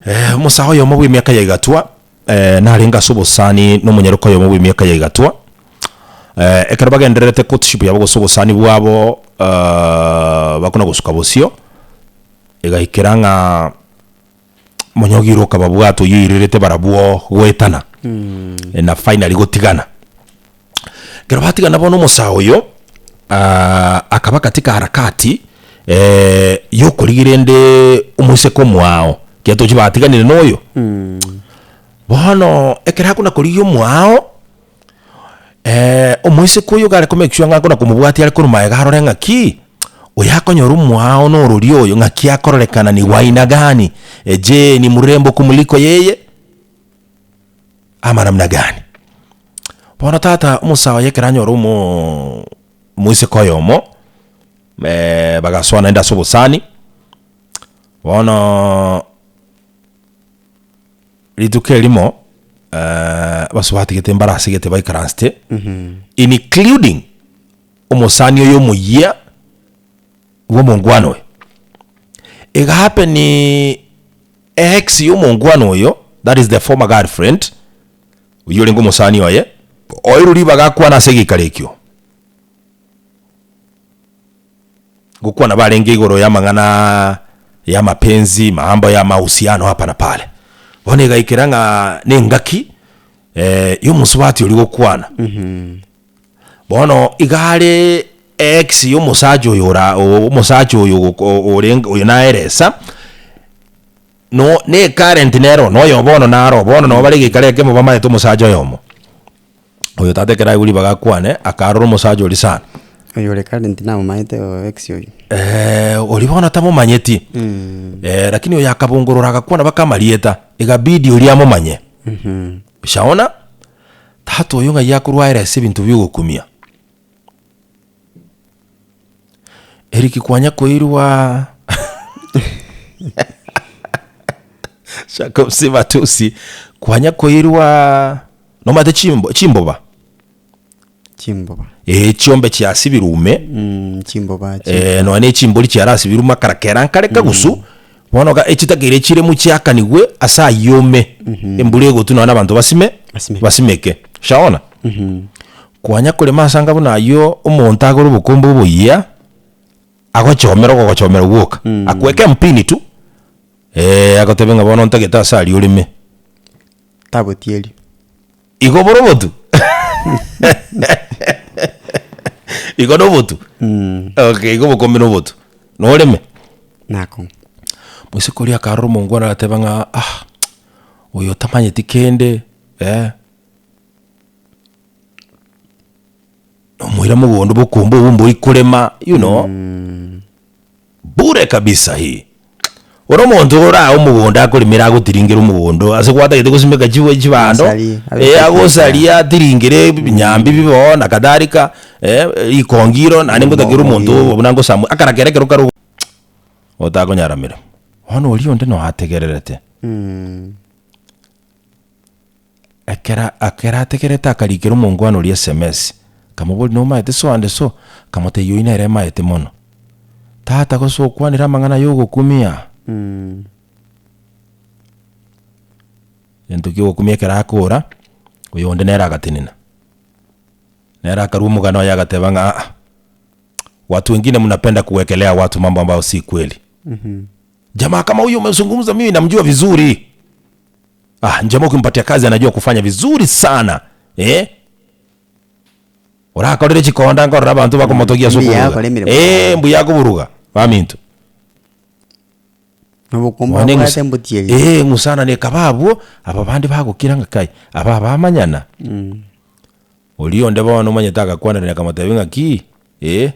Eh, omosae oyomo bw'emiaka ya igatwa eh, narenge ase obosani na omonyaroka oyomo bw'emiaka ya igatwa eh, ekero bagendererete courtship yabo gose obosani bwabo eh, bakona gosuka bosio, egaikera ng'a omonyogiro okababwata oyio oirerete barabwo goetana na finally gotigana. Ekero batigana bono omosae oyo akaba katika harakati yokorigia rende omoiseke omoao, ekiagera tochi batiganire na oyo. Bono ekero akona korigia omoao, omoiseke oyo iga are ko make sure ng'a akona komobwatia are korwa magega arore ng'aki, oyo akonyora omoao na orori oyo ng'aki akororekana ni wa aina gani, je ni mrembo kumuliko yeye? Ama namna gani? Bono tata omosae oye ekero anyora omoo omoiseke oyomo, bagasoa naende ase obosani, bono rituko erimo abasubati gete mbare ase gete baikaransete, including omosani oyo omoyia bwa omongwana oyo. Ega happen ex ya omongwana oyo, that is the former girlfriend, oyio orenge omosani oye, oirwe ribaga akwane ase egeikaro ekio. Gokwana barenge igoro y'amang'ana ya mapenzi, mambo ya mahusiano hapa na pale. Bono egaikera ng'a nengaki y'omosubati oria gokwana. Bono iga are ex y'omosacha oyo ora omosacha oyo ogoko orenge oyo naeresa, no ne ecurrent nero na oyo bono naro bono nabo bare egeikaro ekemo bamaete omosacha oyomo. Oyo tata ekero aigwa ribaga akwane, akarora omosacha oria sana. Oyo ore current namomaete oyo ex oyio. Oria bono tamomanyeti, lakini oyo akabongorora agakwana mpaka amarieta, egabidi oria amomanye. Ushaona? Tata oyo ng'ai akorwa aerese ebinto biogokumia? Eric kwanya koirwa Jacob Simatusi kwanya koirwa nomanyete chimbo chimboba? Chimboba. Ee chiombe chiasibirwe ume Mm, chimboba chi- eh, nonya ne chimbori chiarasibirwe makara kera nkare kagusu bono ga echitakeire chiremu chiakanigwe ase ayio ome embura egotwa nonya na abanto basime Basimeke. basimeke shaona kwanya korema ase anga buna ayio omonto agore obokombe oboyia agochomera ogogochomera gwoka akweke mpini tu eh, agotebe ng'a bono ntagete ase aria oreme Tabotieri. Igo bore obotu? Igo nobotu? Okay, igo obokombe nobotu. Noreme? Nakong'u. Moiseke oria akarora omongwana agateba ng'a ah, oyo otamanyeti kende eh, nomoira mogondo bokombe obwo mbori korema you know. Bure kabisa hii. Ore omonto orae omogondo akorimera agotiringera omogondo ase gwatagete gosimeka chibo chibando Agosarie, abe eh, agosaria atiringere ebinyambi bibe na kadhalika eh, rikongiro naende ngotakera omonto Omogondo. buna ngosamu akara kere ekero kare otakonyara meremo. Bono oria onde noo ategererete. Ekero ekero ategerete akarikera omongwana oria sms, akamoboria nomaete so and so? Akamotebia oyio nere emaete mono. Tata gose okwanire amang'ana ya ogokumia? Egento kia ogokumia ekero akora, oyonde nere agatenena. Nere akarwa omogano oye agateba ng'a aa, watu wengine mnapenda kuwekelea watu mambo ambayo si kweli. Jamaa kama huyu umezungumza mimi namjua vizuri. Ah, jamaa ukimpatia kazi anajua kufanya vizuri sana eh? Orakorere chikonda nkorora abanto bakomotogia ase Mbuya okoburuga. akore emeremo. Eh, mbuya akoburuga baminto. Nobokombe Bono abwate eng'usa- mbotieri. Eh, eng'usana nekaba abwo, aba bande bagokira ng'a kai, aba bamanyana. Oria onde bono omanyete agakwanerania akamotebia ng'aki, eh,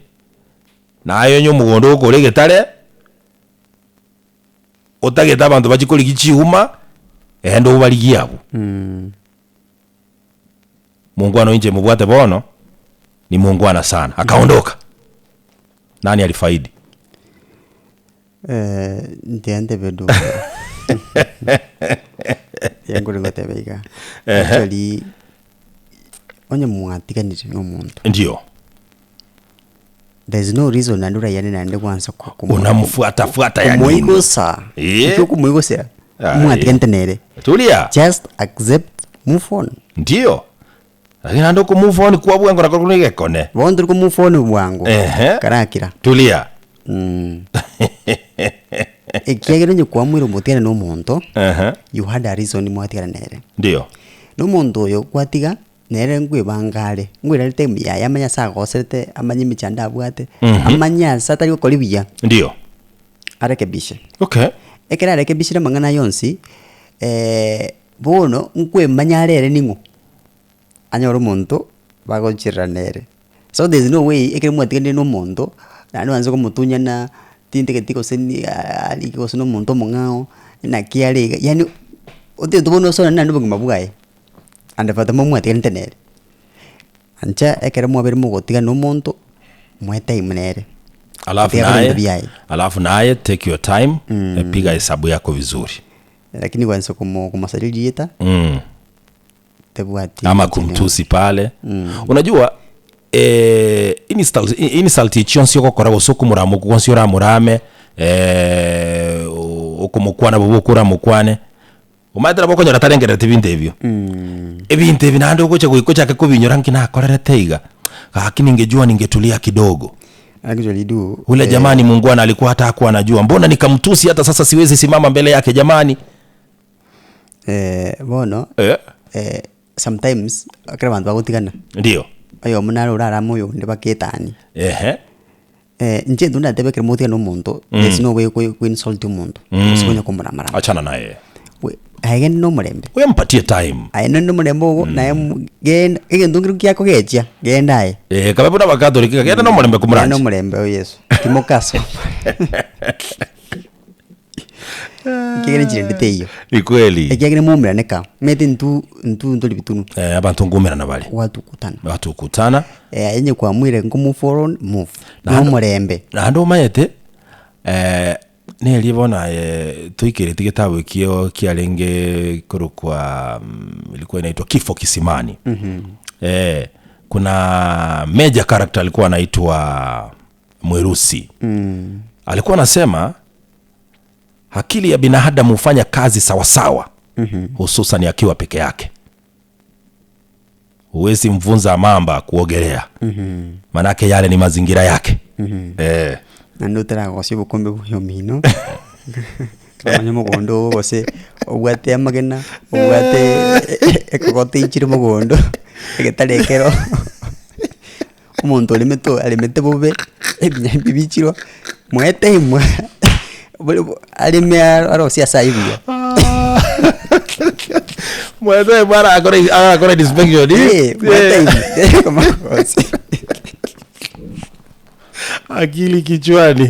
naye onye omogondo okore egetare, Otagete abanto bachie korigia chiuma, genda obarigie abwo. Mongwana inche mobwate bono, ni mongwana sana. Akaondoka. Nani alifaidi? Ntiga ntebe du Tiga nkore ngoteba iga actually onye mwatiganire na omonto Ndio. There is no reason naende orayane naende gwansa ko- komo- Unamfuatafuata ya nini? komoigosa Eh. Ekio okomoigosera. Aye. Mwatiganete nere. Tulia. Just accept, move on. Ndio. Lakini naende oko move on kwa bwango nako kore egekone. Bono tori ko move on bwango. Ehe. Karakira. Tulia. Ekiagera onye kwamwire omotigane na omonto, Ehe. you had a reason mwatigana nere. Ndio. Na omonto oyo kwatiga, nere nkwebanga are, nkoirare time yaye amanye ase agoserete, amanye emechando abwate, amanye ase atari gokora buya, Ndio. arekebishe. Okay. Ekero arekebishire amang'ana aya onsi, bono nkwemanya are ere ning'o, anyore omonto bagocherera nere. So there is no way ekero mwatiganire na omonto, naende oanse komotunyana, tintageti gose ni arike gose na omonto omong'ao, naki are iga, yaani otagete bono osonane naende obogima bwaye, and furthermore mwatiganete nere. Inche ekero mwabeire mogotigana na omonto, moe time nere, Alafu tiga akore naye, ebinto biaye. alafu naye take your time mm. Piga hesabu yako vizuri Lakini kwansa komo komosaria rieta, mm. tebwati ama kumtusi pale mm. Unajua eh, insult, insult ichionsi ogokora gose okomorama okwo gwonsi oramorame eh, okomokwana bobe okwo oramokwane omanyete nabo okonyora tarengerereti ebinto ebio ebinto ebi naende ogocha goika ochake kobinyora nki nakorerete iga gaki ningejua ningetulia kidogo Actually do ule jamani muungwana alikuwa hata hakuwa anajua mbona nikamtusi hata sasa siwezi simama mbele yake jamani eh, bono eh, eh, sometimes ekero abanto bagotigana ndio oyomo nare orarame oyonde baketani ehe eh, inche intwe ndatebe ekero mogotigana na omonto there's no way koi koinsult omonto gose konya komoramarama achana naye We aye genda na omorembe we mpatie time aye nonye na omorembe ogo naye mo genda egento nkere kiakogechia genda aye eh, kabe buna abakatoliki genda na omorembe Genda na komoranje omorembe o yeso timokaso ekiagera enchera teiyo ni kweli ekiagera moumerane ka omanyete intwe intwe ntori bitunu eh, abanto nkumerana bare gwatukutana batukutana eh, aye onye kwamwire nko move on move na omorembe naende omanyete eh, neria bono aye toikereti getabu ekio kiarenge korokwa mm, ilikuwa inaitwa kifo kisimani mm-hmm. eh, kuna major character alikuwa anaitwa mwerusi mm. alikuwa anasema akili ya binadamu hufanya kazi sawasawa mm-hmm. hususan akiwa peke yake huwezi mvunza mamba kuogelea mm-hmm. manake yale ni mazingira yake mm-hmm. eh. naende otaragosia obokombe bwa omino omanye omogondo ogo gose obwate amagena obwate ekogoto eichire mogondo egetare ekero omonto oremete aremete bobe ebinyambi bichirwa moe time bore bo areme arosie ase aywo buya. Mwete bwana akora akora inspection. Eh, moe time komagosia. Akili kichwani.